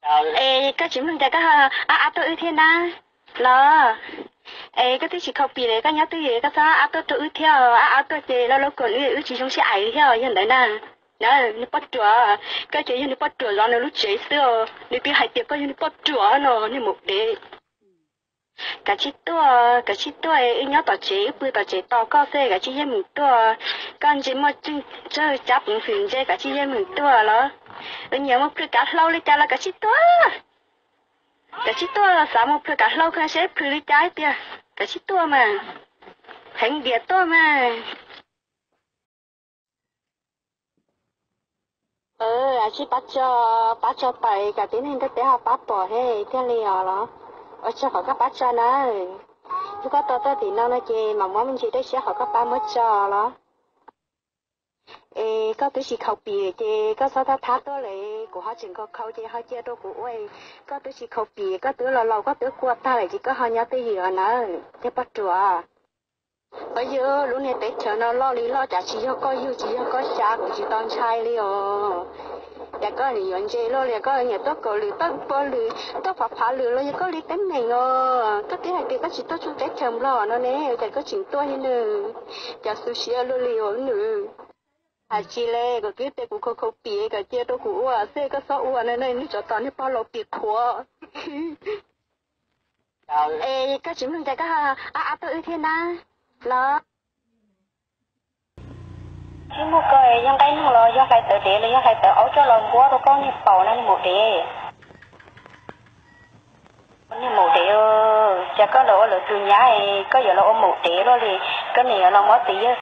Es koj tsis mloog cas koj ab ab tuaj wb thiab na los? Es koj twb tsis khaus pim li, koj nyob twj ywm koj txhob ab ab tuaj rau wb thiab, ab ab tuaj ces lawv los kom wb tsis zoo siab ais li thiab yog ntawd na. Na, niag poj ruam, koj ces yog niag poj ruam zov nws lub tsev xwb os, nws twb hais tias koj yog niag poj ruam no, niag maum dev. Kav tsij tuaj, kav tsij tuaj, wb nyob tom tsev wb pw tom tsev tos koj xwb, kav tsij yeej meem tuaj. Koj ntse muaj tsawg tsab peev xwm ntse, kav tsij yeej meem tuaj los. Wb nyiam muaj plhws kav hlau li cas los kav tsij tuaj. Kav tsij tuaj, xav muaj plhws kav hlau koj seb plhws li cas tiag, kav tsij tuaj mas. Heev diam tuaj mas. Kav tsij pab tso, pab tso pais kom tib neeg ntiaj teb ho pab pom thiab thiaj li os los. Ua tsaug qhov koj pab tso na. Yog koj tos txog tim no no ces mam muab me ntsis dej siab qhov koj pab muab tso los. Es koj twb tsis khaus pim ces koj txhob thab thab tuaj li, kuv ho tseem khaus khaus ces ho cia rau kuv ua. Koj twb tsis khaus pim, koj twb los laus koj twb kua tag lawm ces koj ho nyob twj ywm nawb, yog poj ruam. Qhov yog lub niag teb chaws no loj li loj cas tsis yog koj yug tsis yog koj xyav kuv tsis tau ntshai li os. Cas koj yuav ntse luaj li, koj nyiam tuaj kaus lwm tuaj pua lwm tuaj phav phav lwm los yog koj li teeb meem os. Koj twb hais tias koj tsis tuaj tsuj teb chaws Nplog no ne, cas koj tseem tuaj thiab nws? Cas xu siab luaj li os nws. Hais tsis li, kom twb tias kuv khaus khaus pim kom cia rau kuv ua xwb koj txhob ua no, nej tsov tom niag pog laus pim qhuav. Es koj tsis mloog cas koj ab ab tuaj wb thiab na los? Tsis muaj ko, yog nqaij noog los yog hlais tawv dev los yog hlais tawv aub coj los npuab rau koj niag paum na niag maum dev. Niag maum dev, cas koj los ua lawv tus nyab, koj yuav los ua maum dev luaj li, koj niam yuav los muab txiv yawg